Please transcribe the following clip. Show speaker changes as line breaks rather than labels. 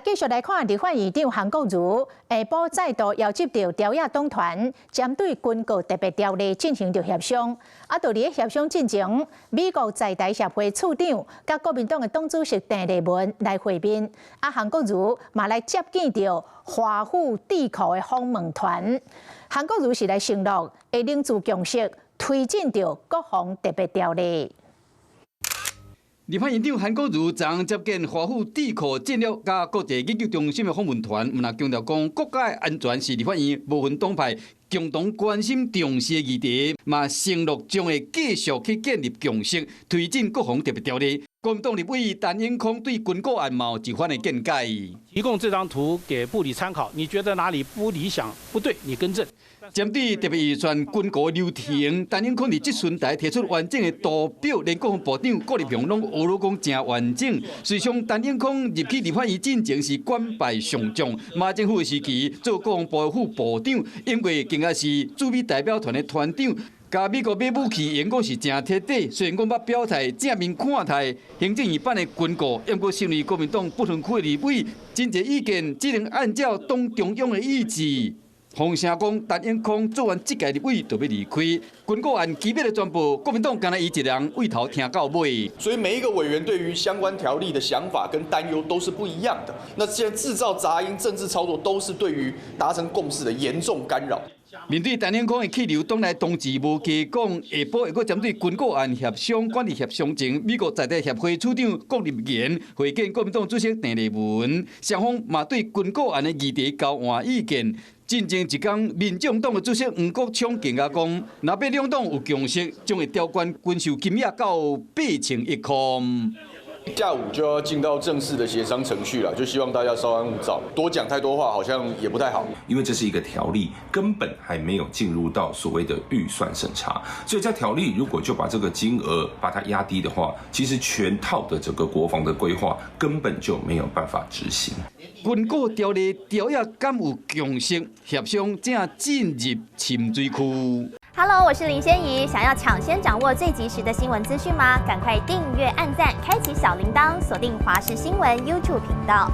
繼續來看立法院長韓國瑜下晡再度邀集著朝野黨團，針對軍購特別條例進行著協商。啊，佇咧協商進前，美國在台協會處長佮國民黨的黨主席鄭麗文來會面。啊，韓國瑜嘛來接見著華府智庫的訪問團。韓國瑜是來承諾會凝聚共識，推進著國防特別條例。
立法院長韓國瑜昨昏接見華府智庫戰略佮國際研究中心的訪問團，毋但強調講國家的安全是立法院無分黨派共同關心重視的議題，嘛承諾將會繼續去建立共識，推進國防特別條例。國民黨立委陳永康對軍購案嘛有一番的見解。
提供這張圖給部裡參考，你覺得哪裡不理想、不對，你更正。
針對特別預算軍購流程，陳永康佇質詢台提出完整的圖表，連國防部長郭立雄攏呵咾講誠完整。事實上，陳永康入去立法院進前是官拜上將，馬政府的時期做國防部副部長，因為更加是駐美代表團的團長。佮美國買武器，應該是誠徹底。雖然講捌表態正面看待行政院版的軍購，毋過身為國民黨不分區立委，真濟意見只能按照黨中央的意志。風聲講，陳永康做完這屆立委就欲離開，軍購案機密的全部，國民黨干焦伊一人對頭聽到尾。
所以每一個委員對於相關條例的想法跟擔憂都是不一樣的。那現在製造雜音、政治操作，都是對於達成共識的嚴重干擾。
面對陳永康的去留，黨內當時無加講，下晡會閣針對軍購案協商，管理協商前，美國在台協會處長郭立言會見國民黨主席鄭麗文，雙方嘛對軍購案的議題交換意見。進前一工，民眾黨的主席黃國昌更加講，若欲兩黨有共識，將會調懸軍售金額到8000億塊。
下午就要進到正式的協商程序了，就希望大家稍安勿躁，多講太多話好像也不太好。
因為這是一個條例，根本還沒有進入到所謂的預算審查，所以在條例如果就把這個金額把它壓低的話，其實全套的整個國防的規劃根本就沒有辦法執行。
軍購條例朝野敢有共識，協商正進入深水區。
Hello，我是林仙怡。想要搶先掌握最及時的新聞資訊嗎？趕快訂閱、按讚、開啟小鈴鐺，鎖定華視新聞 YouTube 頻道。